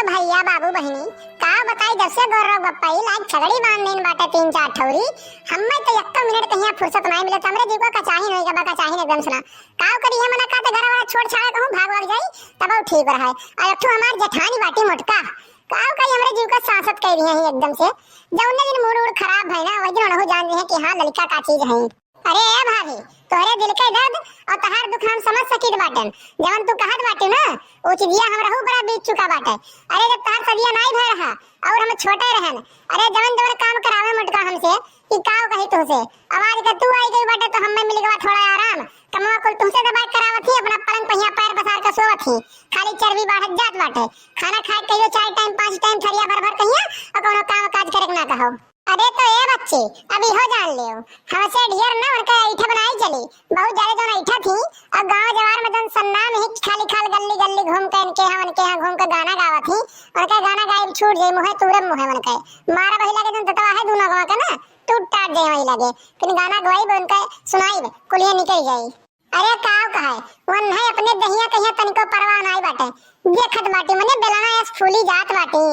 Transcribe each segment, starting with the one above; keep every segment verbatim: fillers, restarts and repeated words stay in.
भइया बाबू बहिनी, का बताई, जब से गौरव बप्पा ई लाग छगड़ी बांध लेन बाटे तीन चार ठौरी, हम्मे तो एक्को मिनट कहिया फुर्सत नाई मिलत, हमरे जीव का कचाहिन होई गबा, कचाहिन एकदम से ना। काव करी है मना, का तो घर वाला छोड़ छाड़ कहूँ भाग भाग जाई, तब ठीक रहे। और एक ठो हमार जेठानी बाटी मोटका, काव करी हमरे जीव का सांसत कह रही है एकदम से। जौने दिन मूड उड खराब है ना, वही दिन उनहु जान रही है कि हाँ, लड़का का चीज है। अरे ए भाभी, तोहरे दिल के दर्द और तहार दुख हम समझ सकित बाटन। जवन तू कहत बाटू ना, उ चिजिया हमरहू बड़ा बीत चुका बाटे। अरे जब तहार सदिया नाई भय रहा और हम छोटे रहन, अरे जवन जवन काम करावे मोटका हमसे, कि काव कही तुहसे। अब आज के तू आई गई बाटे तो हम्मे मिल गवा थोड़ा आराम। कमवा कुल तुहसे दबाए करावत ही, अपना पलंग पहिया पैर पसार के सोवत ही। खाली चर्बी बढ़त जात बाटे। खाना खाए कहियो चार टाइम पांच टाइम थरिया भर भर कहिया और कोनो काम काज करे के ना कहो। अरे तो ए बच्ची, अब इहो जान लियो, हमसे ढेर ना उनके ऐठब नाई चली। बहुत ज्यादा जौन ऐठत ही, अब गांव जवार में जौन सन्नाम ही, खाली खाल गल्ली गल्ली घूम के इनके यहाँ उनके यहाँ घूम के गाना गावत ही। उनके गाना गायब छूट जाई, मुँहे तूरब मुँहे उनके। मारा वही लगे जौन दतवा है दूनो गाँव के ना, टूट टाट जाई वही लगे। फिर गाना गवाई उनके सुनाई, कुलिया निकल जाई। अरे काव कहे, वन्हे अपने दहिया कहिया तनिको परवाह नाई बाटे। देखत बाटी मने बेलना एस फूली जात बाटी।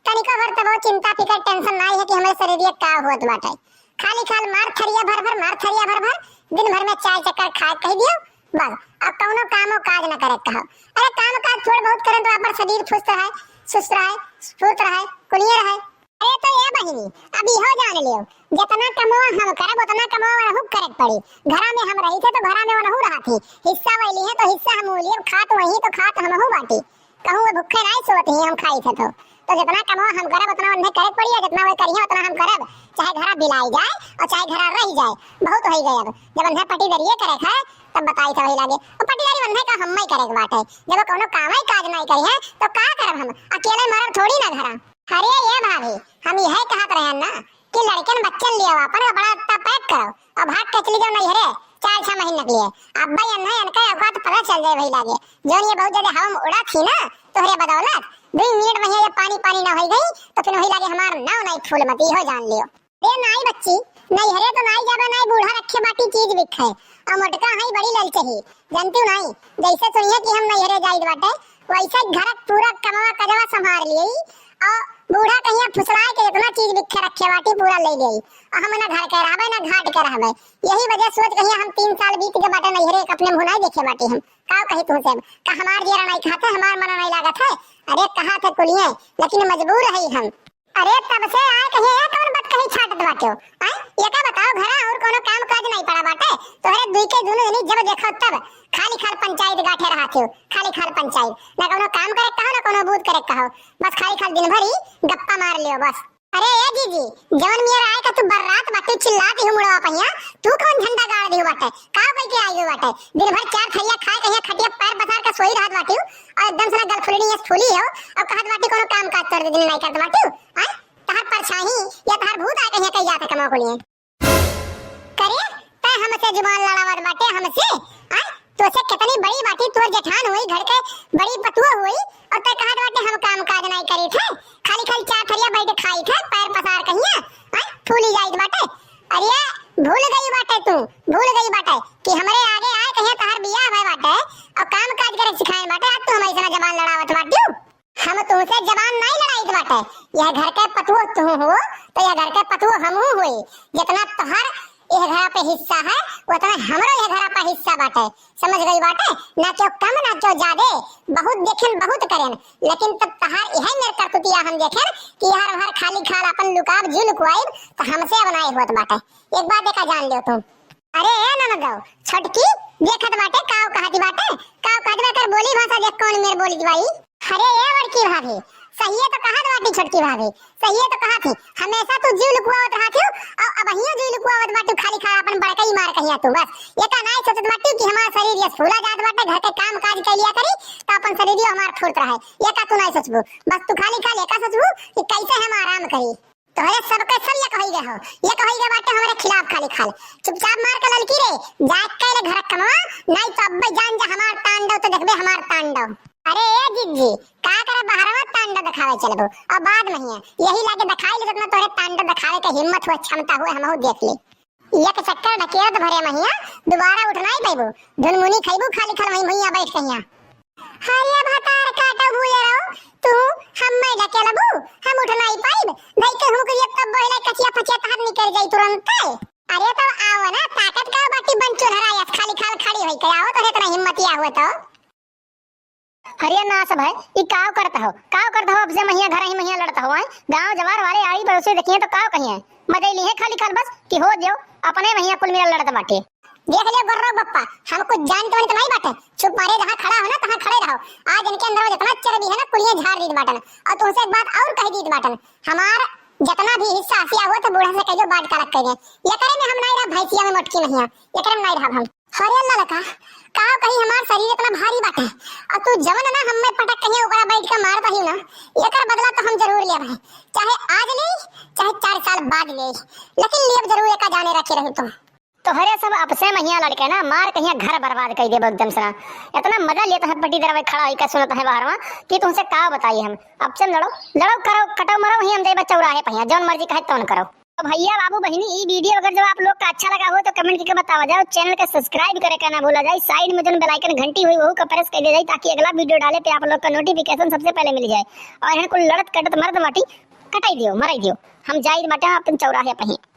तनिको भर तबो चिंता फिकर टेंशन नाई है कि हमरे शरीरिया का होत बाटे। खाली खाल मार थरिया भर भर, मार थरिया भर भर, दिन भर में चाय चक्कर खाए कह दियो, बस। अब कौनो कामो काज न करे कहो। अरे काम काज थोड़ बहुत करन तो आपन शरीर फुस्त रहे, सुस्त रहे, स्फूर्त रहे, कुलिये रहे। अरे तो ए बहिनी, अब इहो जान लियो, जितना कमवा हम करब, उतना कमवा वनहु करे के पड़ी। घरा में हम रही थे तो घरा में वनहु रहा थी, हिस्सा वही लिए तो हिस्सा हम लिए, खात वही तो खात हमहू बाटी। कहूँ वो भूखे नाई सोवत ही, हम खाई थे तो। तो जितना कमवा हम करब, उतना उन्हें करे के पड़ी, और जितना वो करिए, उतना हम करब। चाहे घरा बिलाई जाए और चाहे घरा रह जाए, बहुत हो गए। अब जब उन्हें पटीदारिये करे है, तब बताई था वही लागे। और पटीदारी उन्हें का हम्मे करे के बाटे। जब वो कौनो कामे काज नाई करी है, तो का करब हम? अकेले मरब थोड़ी ना घरा। अरे ए भाभी, हम यह कहत रहे ना कि लड़कन बच्चन लियो, अपन कपड़ा लत्ता पैक करो और भाग के चली जाओ नैहरे चार छह महीने के लिए। अब्बा ये नहीं, इनका औकात पता चल जाए वही लागे। जौन ये बहुत ज्यादा हवा में उड़ा थी ना, तोहरे बदौलत दो मिनट में ये पानी पानी ना हो गई, तो फिर वही लागे हमार नाव नहीं फूल मती हो, जान लियो। ए नाई बच्ची, नैहरे तो नाई जाबे, नाई बूढ़ा रखे बाटी चीज बिखे। और मोटका हई बड़ी ललचही, जानती हूँ नाई, जैसे सुनिए कि हम नैहरे जाइत बाटे, वैसे घर पूरा कमवा कजवा संभाल लिए। और बूढ़ा कहिया फुसलाए के इतना चीज बिखे रखे बाटी पूरा ले लिए। और हम ना घर के रहबे ना घाट के रहबे। यही वजह सोच कहिया हम तीन साल बीत के बाटे नैहरे के अपने मुँह नाई देखे बाटी हम। का कही तुमसे, का हमार जियरा नाई खाते, हमार मन नाई लागत है? अरे कहा थे कुलिए, लेकिन मजबूर है हम। अरे तब से आए कहिए, ए कौन बात कही छाटत बाटे हो? आय, ये का बताओ, घरा और कोनो काम काज नहीं पड़ा बाटे? तोहरे दुई के दुनो जनी जब देखो तब खाली खाल पंचायत गाठे रहा थे, खाली खाल पंचायत। ना कोनो काम करे कहो, ना कोनो बूत करे कहो, बस खाली खाल दिन भरी गप्पा मार लियो बस। अरे ए जीजी, जवन मियर आए का तू बर्रात बाटे चिल्लात ही मुड़वा पहिया, तू कौन झंडा गाड़ दियो बाटे? का कोई के आई बाटे? दिन भर चार थरिया खाए कहिया खटिया पैर पसार के सोई रहत बाटे और एकदम से ना गलफुलनी यस फूली हो और कहत बाटे कोनो काम काज कर दे दिन नहीं करत बाटे। आय? तहार परछाई या तहार भूत आए कहिया कही जात है कमवा कुलिए। करे, तै हमसे जुबान लड़ावत बाटे हमसे? आय? तोसे कितनी बड़ी बाटी तोर जेठान हुई, घर के बड़ी पतुआ हुई और तै कहत बाटे हम काम काज नहीं करी थे, खाली खाली चार थरिया बैठ खाई थे, पैर पसार कहिया, आय? फूली जाइत बाटे। अरे भूल गई बाटे तू, भूल गई बाटे कि हमरे आगे आए कहिया तहार बियाह भय बाटे और काम काज करे सिखाए बाटे, आज तू हमारी से ना जबान लड़ावत बाटू। हम तुमसे जबान नहीं लड़ाइत बाटे। यह घर के पतुओ तू हो, तो यह घर के पतुओ हमहू होई। जितना तोहर यह घर पे हिस्सा है, उतना हमरो यह घर पे हिस्सा बाटे। समझ गई बाटे? ना क्यों कम, ना क्यों ज्यादा। बहुत देखेन, बहुत करेन, लेकिन तब तहार यह मेर करतुतिया हम देखेन कि यार हर खाली खाल अपन लुकाब, जी लुकवाइब, तो हमसे अब नहीं होत बाटे। एक बात देखा जान लियो तुम। अरे ए ननदो, छोटकी, देखत बाटे, काव कहत बाटे, काव कहत बा, एकर बोली भाषा देख कौन मेर बोली दिवाई। अरे ए बड़की भाभी, सहिए तो कहत बाटी छोटकी भाभी, सहिए तो कहत ही, हमेशा तू जीव लुकुआवत रहत हो, और अबहियो जीव लुकुआवत बाटू, खाली खा अपन बड़कई मार कहिया तू, बस एका नाई सोचत बाटू कि हमार शरीर ये फूला जात बाटे, घर के काम काज के लिया करी, तो अपन शरीर हमार फूलत रहे, एका तू नाई सोचबू, बस तू खाली खा एका सोचबू कि कैसे हम आराम करी। तोहरे सबके सब ये कही गए हो, ये कही गए बाटे हमारे खिलाफ खाली खाल। चुपचाप मार के ललकी रे, जाए के ले घर कमवा, नहीं तो अब्बे जान जा हमार तांडव तो देखबे हमार तांडव। अरे ए जिज्जी, का करे बहरवा तांडव दिखावे चलबो? और बाद में ही है, यही लागे दिखाई ले जितना तोहरे तांडव दिखावे के हिम्मत हुए, क्षमता हुए, हमहू देख ले। एक चक्कर ढकेरत भरे महिया, दोबारा उठ नाई पैबू। धुनमुनी खैबू खाली खाल वहीं भुइया बैठ कहिया। हरिया भतार काटो भूले रहो, तू हम जाई तुरंत। अरे तो आओ ना, ताकत का बाटी बन चुनहरा यस, खाली खाल खड़ी होई के आओ, तोहरे इतना हिम्मतिया हुआ तो। अरे नास भाई, ई काव करत हो, काव करत हो? अब से महिया घर ही महिया लड़त हो, हैं? गांव जवार वाले आड़ी पड़ोसी देखिए तो काव कहिए, बजैली है खाली खाल बस कि हो जो अपने महिया कुल मिला लड़त बाटे। देख लियो गोर्रो बप्पा, हम कुछ जानत वानत नहीं बाटे, चुप मारे जहाँ खड़ा हो ना तहाँ खड़े रहो। आज इनके अंदर में जितना चर्बी है ना कुलियाँ झाड़ दीत बाटन। और तुमसे एक बात और कह दीत बाटन, हमार जितना भी हिस्सा हसिया हुआ तो बूढ़ा से कह दो बांट के अलग कर दे। ये करे में हम नहीं रहा भैंसिया में मोटकी महिया, ये करे में नहीं रहा हम। अरे ललका, का कही हमार शरीर इतना भारी बाटे, और तू जवन ना हम में पटक कहीं ओकरा बैठ के मारत ही ना, एकर बदला तो हम जरूर लेब है, चाहे आज ले, चाहे चार साल बाद ले, लेकिन लेब जरूर, एका जाने रखे रही तुम। तोहरे सब अपसे महिया लड़के ना मार कहिया घर बर्बाद कर देबो एकदम से ना। इतना मजा लेत है पट्टी दरवाजे खड़ा होइके सुनत है बाहर में कि तुमसे का बताई हम। अब से लड़ो, लड़ो करो, कटो मरो, वहीं हम जाइबा चौराहे पहिया, जौन मर्जी कहे तौन करो। तो भैया बाबू बहिनी, ई वीडियो अगर जब आप लोग का अच्छा लगा हो तो कमेंट करके बतावा जाओ, चैनल का सब्सक्राइब करे का ना भूला जाए, साइड में जौन बेल आइकन घंटी हुई वहू का प्रेस कर दिया जाए ताकि अगला वीडियो डाले पे आप लोग का नोटिफिकेशन सबसे पहले मिल जाए। और इनको लड़त कटत मरत बाटी कटाई दियो, मराई दियो, हम जाई बाटे अपन चौराहे पहिया।